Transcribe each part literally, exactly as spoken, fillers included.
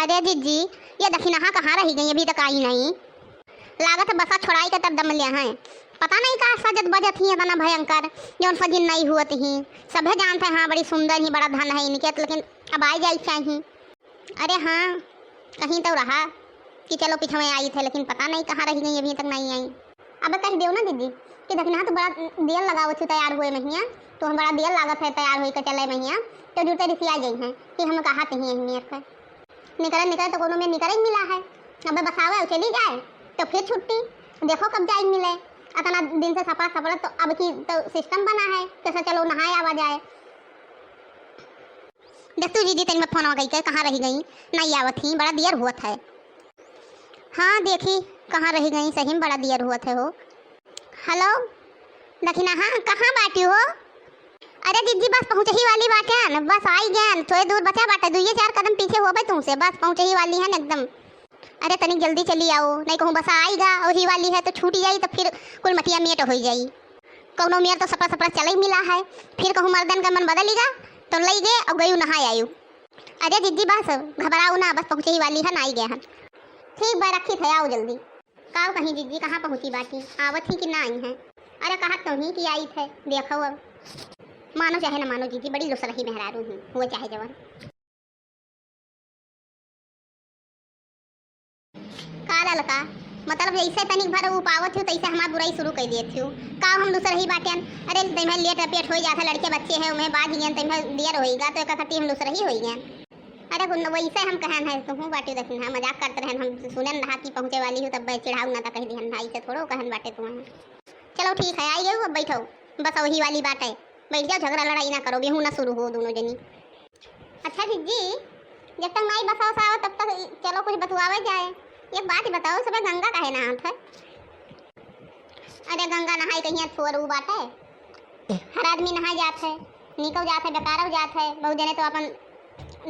अरे जिज्जी, ये दखिनहा कहाँ रहि गई, अभी तक आई नहीं। लागत है बसा छोड़ाई के तब दम ले हैं। पता नहीं का सजत बजत ही इतना भयंकर, जौन सजिन नहीं हुअत ही। सभे जानत है, हाँ, बड़ी सुंदर ही, बड़ा धन है इनके, लेकिन अब आइ जाई चाहिए। अरे हाँ, कहीं तो रहा कि चलो पिछवे आई थे, लेकिन पता नहीं कहाँ रहि गई, अभी तक नहीं आई। अब कहि देउ ना जिज्जी कि दखिनहा तू बड़ा देर लगावत ही तैयार हुए महिया, तू हम बड़ा देर लागत है तैयार होई के चले महिया, तो जुरते रिसिया गई हैं कि हम कहा थे ही अहमियत है। निकरे निकरे तो कोनो में निकरे ही मिला है। अब बसावे और चली जाए तो फिर छुट्टी, देखो कब जाए मिले। इतना दिन से सपड़ा सपड़ा तो अब की तो सिस्टम बना है, कैसे चलो नहाए आवा जाए। देख तू जिज्जी, तनी में फोन आ गई के, कहाँ रहि गई, नहीं आवत ही, बड़ा देर हुअत है। हाँ देखी, कहाँ रहि गई, सही में बड़ा देर हुअत है हो। हेलो दखिनहा, कहाँ बाटी हो? अरे जिज्जी, बस पहुँचही वाली बाटेन, बस आई गएन, थोड़े दूर बचा बाटे, दुइये चार कदम पीछे होबे तुमसे, बस पहुँचही वाली है एकदम। अरे तनिक जल्दी चली आओ, नहीं कहूँ बसा आइगा और ही वाली है तो छूट जाई, तो फिर कुल मटिया मेट हो जाई। कौनो मेर तो सपड़ा सपड़ा चलई मिला है, फिर कहूँ मर्दन का मन बदलिगा तो लई गे और गयू नहाए आयु। अरे जिज्जी बस घबराओ ना, बस पहुँचही वाली है, ना आई गए हैं। ठीक बा, रखी थे, आओ जल्दी। काव कहीं जिज्जी, कहाँ पहुँची बाटी, आवत ही कि ना आई हैं? अरे कहत तो ही कि आई थे, देखो अब। मानो चाहे न मानो जिज्जी, बड़ी लुसरही मेहरारू ही, हुए चाहे जवन। का ललका, मतलब जैसे तनिक भर उ पावत हूँ, तैसे हमार बुराई शुरू कर दिए थी। का हम लुसरही बाटेन? अरे तैमें लेट पेट हो जात है, लड़के बच्चे हैं, उन्हें बाज गए, तैमें देर होइगा, तो एक खातिर हम लुसरही होइगा। अरे गुन-, वैसे हम कहन है, तुहूँ बाटी दखिनहा, मजाक करत रहन, हम सुनन रहा कि पहुँचे वाली हूँ, तब चिढ़ाऊ ना, तो कह दिहन भाई से थोड़ो कहन बाटे तुहूँ। चलो ठीक है, आई गई, अब बैठो, बस वही वाली बात है, बैठ जाओ, झगड़ा लड़ाई ना करो, बेहू ना शुरू हो दोनों जनी। अच्छा जिज्जी, जब तक माई बसा उसा आवत, तब तक चलो कुछ बतुआवे जाए। एक बात बताओ, सबे गंगा काहे नहात है? अरे गंगा नहाई कहिया थोर उ बाटे, हर आदमी नहाए जात है, निकौ जात है, बेकारौ जात है, बहुत जने तो अपन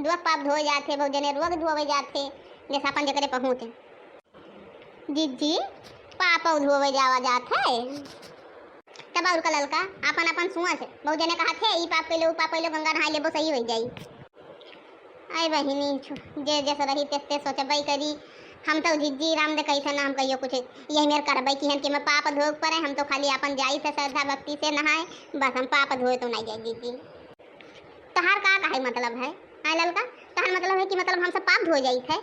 दुख पाप धोए जात है, बहुत जने रोग धोवे जात है, जैसे अपन जकरे पहुँच है। जिज्जी, पापौ धोवे जावा जात है। तब और का ललका, आपन आपन सोच। बहुत जने कहत है, "ई पाप कइलो, ऊ पाप कइलो, गंगा नहाई लेबो, सही होइ जाई।" अरे बहिनी, छु-, जे जस रही, तेस तेस सोचबे करी। हम तो जिज्जी राम दे कैसे ना हम कहियो कुछ, यही मेर करबे की हन कि मैं पाप धोए के परे, हम तो खाली आपन जाई से श्रद्धा भक्ति से नहाए, बस हम पाप धोए तो नहीं जाए जिज्जी। तहार का, काहे मतलब है? हाँ ललका, तहार मतलब है कि मतलब हम सब पाप धोए जाइत है?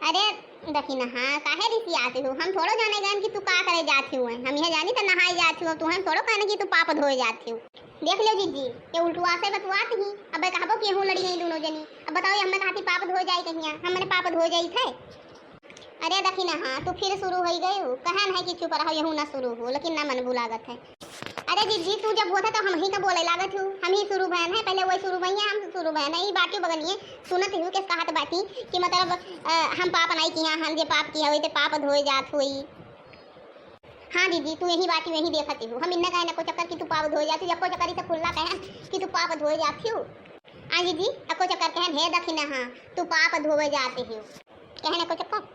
अरे दखिनहा, काहे रिसियात हूँ? हम थोड़ो जाने गएन कि तू का करे जात हूँ। हम यह जानी तो नहाए जात हूँ, तू हम थोड़ो कहने कि तू पाप धोए जात हूँ। देख लो जिज्जी, ये उल्टुआ से बतुआत ही। अब कहबो कि हूँ लड़ी गई दोनों जनी। अब बताओ, ये हमें कहा थी पाप धोए जाए कहिया? हम मने पाप धोए जाइत है? अरे दखिनहा, तू फिर शुरू होइ गयू। कहन है कि चुप रहो, यहू ना शुरू हो, लेकिन ना मन बुलागत है। अरे जिज्जी, तू जब होता तो हम ही का बोले लागत हूँ, हम ही शुरू भयन है, पहले वही शुरू भैया, हम शुरू भयन है। ई बाटी बगनिए सुनत हूँ, किस कहत बाटी कि मतलब, अ, हम पाप नहीं किया, हम जे पाप किया हुई ते पाप धोए जात हुई। हाँ जिज्जी, तू यही बाटी वही देखत हूँ, हम इन्ना कहे नको चक्कर कि तू पाप धोए जाती, एको चक्कर इसे खुल्ला कहे कि तू पाप धोए जाती हूँ। हाँ जिज्जी, एको चक्कर कहे, हे दखिनहा, तू पाप धोए जाती हूँ। कहे ना कुछ कर।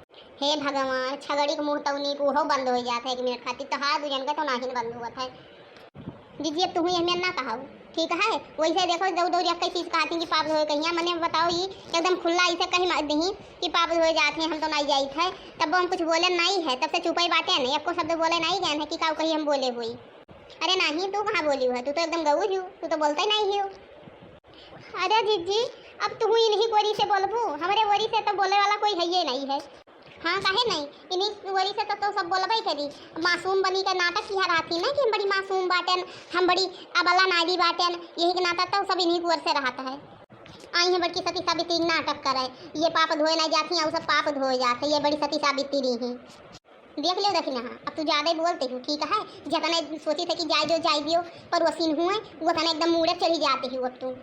हे भगवान, छगड़ी के मुँह तौनी के उहो बंद होइ जात है एक मिनट खातिर, तोहार दू जन के तो नाहीं बंद होत है। जिज्जी, अब तुहूँ यह मेर ना कहो, ठीक है? वैसे देखो, दौ दौ एक चीज कहती कि पाप धोए कहिया, मने बताओ, ई एकदम खुल्ला इसे कही मार दही कि पाप धोए जात है, हम तो नहीं जाइत है, तब हम कुछ बोले नहीं है, तब से चुपे बाटे न, एको शब्द बोले नहीं गए हैं कि काऊ कही हम बोले हुई। अरे नहीं, तू कहाँ बोली है, तू तो एकदम गऊ ही हो, तू तो बोलते नहीं हो। अरे जिज्जी, अब तू इन्हीं कोरी से बोलबू, हमरे ओरी से तो बोले वाला कोई है ये नहीं है। हाँ, काहे नहीं, इन्हीं ओरी से तो, तो सब बोलबे करी। मासूम बनी का नाटक किया रहती ना कि हम बड़ी मासूम बाटेन, हम बड़ी अबला नारी बाटेन, यही के नाता तो सब इन्हीं ओर से रहता है। आई हैं बड़की सती सावित्री नाटक करे, ये पाप धोए नहीं जाती हैं, वो सब पाप धोए जाते, ये बड़ी सती सावित्री ही। देख लियो दखिनहा, अब तू ज्यादा ही बोलते हो, ठीक है? जितने सोची थे कि जाए दियो, जाए दियो, पर वो सीन हुए, वो तने एकदम मूड़े चढ़ी जाते हो अब तू।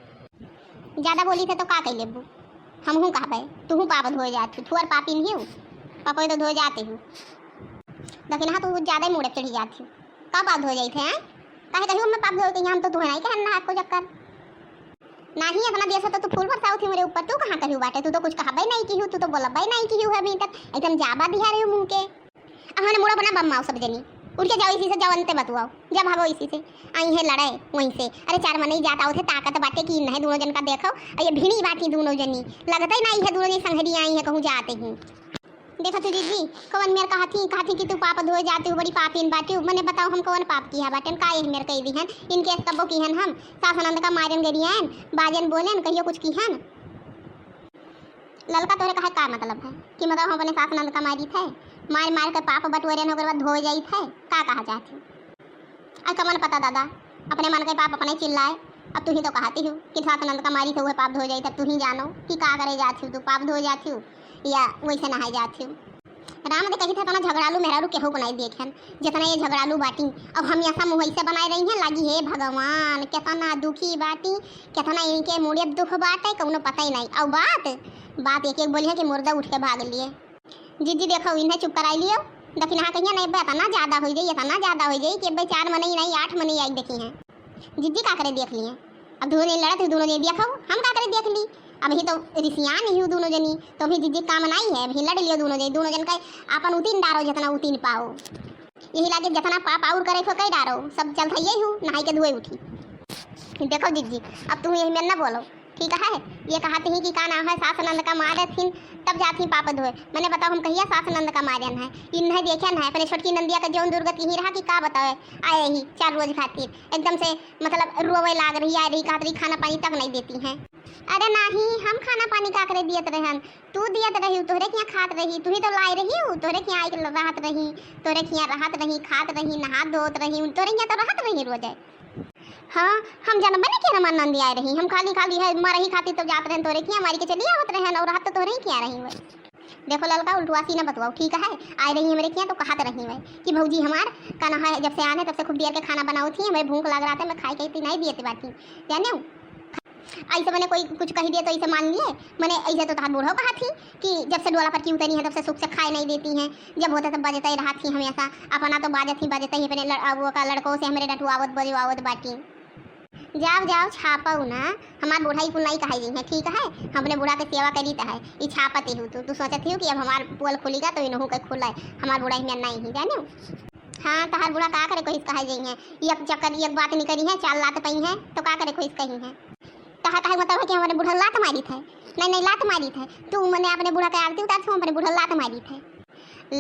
ज्यादा बोली थे तो का कह लेबू? हमहूँ कहबे, तूहूँ पाप धोए जात हो, थुअर पापी नहीं हो, पापो तो धोए जाते हो। दखिनहा तू ज्यादा ही मूड़े चढ़ी जाती हो। का पाप धोए जाई थे, हैं? काहे कहियो मैं पाप धोए के, हम तो धोए नहीं कहन ना आपको चक्कर। नाही, इतना देर से तो तू फूल बरसावत ही मेरे ऊपर, तू कहाँ कहियो बाटे, तू तो कुछ कहबे नहीं किहू, तू तो बोलबे नहीं किहू है अभी तक, एकदम जाबा दिहा रही मुँह के। अब हमने मुड़ा बना बम्माओ सब जनी। उठ के जाओ इसी से, जाओ अंते बतुआओ, जा भागो इसी से। आई है लड़े वहीं से। अरे चार मनई जात आवत है, ताकत बाटे कि इन्हें दोनों जन का देखो। अरे भिड़ी बाटी दोनों जनी, लगते ना आई है दोनों जनी संघरी आई है कहूँ जाते ही। देखो तू दीदी, कवन मेर कहत ही, कहत ही कि तू पाप धोए जाती हो, बड़ी पापिन बाटी हो। मने बताओ हम कवन पाप किहा बाटेन, का यही मेर कही दिहन, इनके कब्बो किहन हम, सास ननद का मारन गरियान, बाजन बोलेन, कहियो कुछ किहन। ललका तोरे कहे का मतलब है कि मतलब हम अपने सास ननद का मारी थे, मार मार के पाप बटोरे न ओकर बाद धोए जाई थे, का कहा चाहती हो? अरे कमन पता दादा, अपने मन के पाप अपने चिल्लाए। अब तू ही तो कहती हो कि सास ननद का मारी थे वह पाप धोए जाई, तब तू ही जानो कि का करे जाती हो, तू पाप धोए जाती हो या वैसे नहाए जाती हो। राम दे कही थे, "इतना झगड़ालू मेहरारू केहू को नहीं देखेन, जितना ये झगड़ालू बाटी।" अब हम ऐसा मुँह ऐसे बनाए रही हैं, लागी, "हे भगवान, कितना दुखी बाटी, कितना इनके मुड़े दुख बाटे, कौनो पता ही नहीं।" और बात, बात एक एक बोली है कि मुर्दा उठ के भाग लिए। जीजी देखो, इन्हें चुप कराई लियो, दखिनहा कहिया नहीं, "बे, इतना ज्यादा हो जाई, इतना ज्यादा हो जाई कि अब चार मनई नहीं, आठ मनई आई देखी हैं।" जीजी का करे देख लिए, अब दोनों जनी लड़त हो, दोनों जनी देखो, हम का करे देख ली। अब ही तो रिसियान ही हो दोनों जनी, तो अभी जीजी काम नहीं है, अभी लड़ लियो दोनों जनी, दोनों जन का आपन उतीन डारो जितना उतीन पाओ। यही लागे जितना पाप और करे को कई डारो, सब चल था यही हो, नहाई के धोए उठी। देखो जीजी, अब तुम यही में न बोलो, ठीक है? ये कहत ही कि का नाम है, सास नंद का मारे थीन, तब जात ही पाप धोए। मने बताओ, हम कहिया सास नंद का मारन है? इन्हें देखे न है, अपने छोटकी नंदिया का जौन दुर्गति ही रहा कि का बतावे, आए ही चार रोज खातिर एकदम से, मतलब, रोवे लाग रही, आ रही, कहत रही, "खाना पानी तक नहीं देती हैं।" अरे नाही, हम खाना पानी का करे दियत रहन, तू दियत रही, तोहरे किया खात रही, तू ही तो लाए रही हो, तोहरे किया आइके रहत रही, तोहरे किया रहत रही, खात रही, नहात धोत रही, तोहरे किया तो रहत रही रोजे। हाँ, हम जनबे नहीं किया, हमार नंदी आए रही, हम खाली खाली है मरही खातिर तो जात रहन तोहरे किया, मारी के चली आवत रहन और रहत तो तोहरे ही किया रही हुए। देखो ललका, उल्टुआसी ना बतवाओ, ठीक है? आए रही हमरे किया तो कहत रही हुए कि भौजी हमार का ना है, जब से आने तब से खूब देर के खाना बनाओ थी, हमें भूख लग रहा था, मैं खाए के इतनी नहीं दिए थे बाटी, जाने हो? ऐसे मने कोई कुछ कही दिए तो ऐसे मान लिए, मने ऐसे तो तहार बूढ़ो कहा थी कि जब से डोला पर की उतरी हैं तब से सुख से खाए नहीं देती हैं, जब होता तब बजते ही रहा थी हमेशा, अपना तो बाजत ही बजते ही अपने लड़-, अब वो का लड़कों से हमरे डटुआवत बजवावत बाटी। जाओ, जाओ, छापो ना, हमार बूढ़ा ही कुल नहीं कहाई गई है, ठीक है? हम अपने बूढ़ा के सेवा करी त है, ई छापत ही हूँ, तू, तू सोचत ही हूँ कि अब हमार पोल खुलेगा तो इनहू के खुले, हमार बूढ़ा ही में नहीं ही, जाने हो? हाँ, तहार बूढ़ा का करे कोशिश कहाई गई है, एक चक्कर, एक बात निकली है, चार लात पई है, तो का करे कोशिश कही है? तहा कहे मतलब है कि हमरे बूढ़ा लात मारी थे? नहीं, नहीं, लात मारी थे। तू मने अपने बूढ़ा के आरती उतार, तू अपने बूढ़ा लात मारी थे।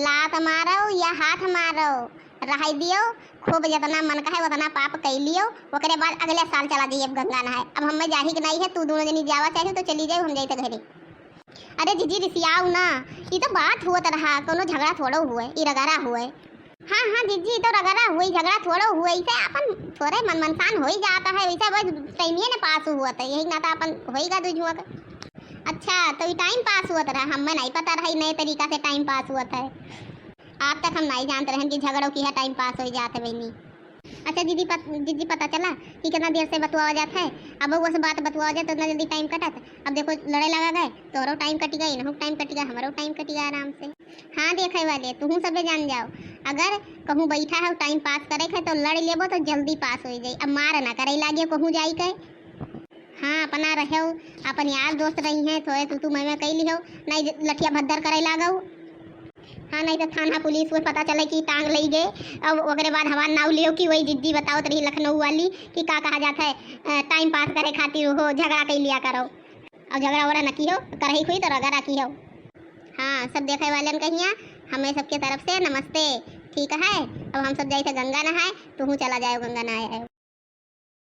लात मारो या हाथ मारो, रहाई दियो, खूब जितना मन का है उतना पाप कई लियो, ओकरे बाद अगले साल चला जाइए अब गंगा नहाए। अब हमें जाही के नहीं है, तू दोनों जनी जावा चाहे तो चली जाओ, हम जाई तो घरे। अरे जीजी रिसियाओ ना, ई तो बात हुआ तो रहा, कोनो झगड़ा थोड़ो हुए, ई रगड़ा हुए। हाँ, हाँ जीजी, ई तो रगड़ा हुई, झगड़ा थोड़ो हुए, इसे अपन थोड़े मन मनसान हो ही जाता है, वैसे वो टाइम ये ना पास हुआ था, यही नाता अपन होएगा दू झुआ का। अच्छा, तो ये टाइम पास हुआ था, हमें नहीं पता रहा, नए तरीका से टाइम पास हुआ था। आज तक हम नहीं जानते रहन कि झगड़ों की है टाइम पास हो जाते बहनी। अच्छा दीदी, पत-, जीजी पता चला कि कितना देर से बतुआ जाता है, अब वो से बात बतुआ जाए तो इतना जल्दी टाइम कटत। अब देखो लड़े लगा गए, तोरो टाइम कट गए, इनहू टाइम कट गया, हमारो टाइम कट गया आराम से। हाँ, देखे वाले, तुहूँ सबे जान जाओ, अगर कहूँ बैठा है, टाइम पास करे है, तो लड़ लेबो, तो जल्दी पास हो जाई। अब मार ना करे लागे कहूँ जाई के। हाँ, अपना रहो, अपन यार दोस्त रही हैं, थोड़े तू तू मैं मैं कई लिहो, नहीं ज-, लठिया भद्दर करे लागो। हाँ, नहीं तो थाना पुलिस में पता चले कि टांग लई गए, अब ओकरे बाद हमार नाव लियो कि वही जिज्जी बतावत रही लखनऊ वाली कि का कहा जाता है, अ, टाइम पास करे खातिर हो झगड़ा कई लिया करो। और झगड़ा वगड़ा न किहो, करही खुई तो रगड़ा किहो। हाँ, सब देखे वालन कहिया, हमें सबके तरफ से नमस्ते। ठीक है, अब हम सब जाई थे गंगा नहाए, तुहूँ चला जाओ गंगा नहाए आयो।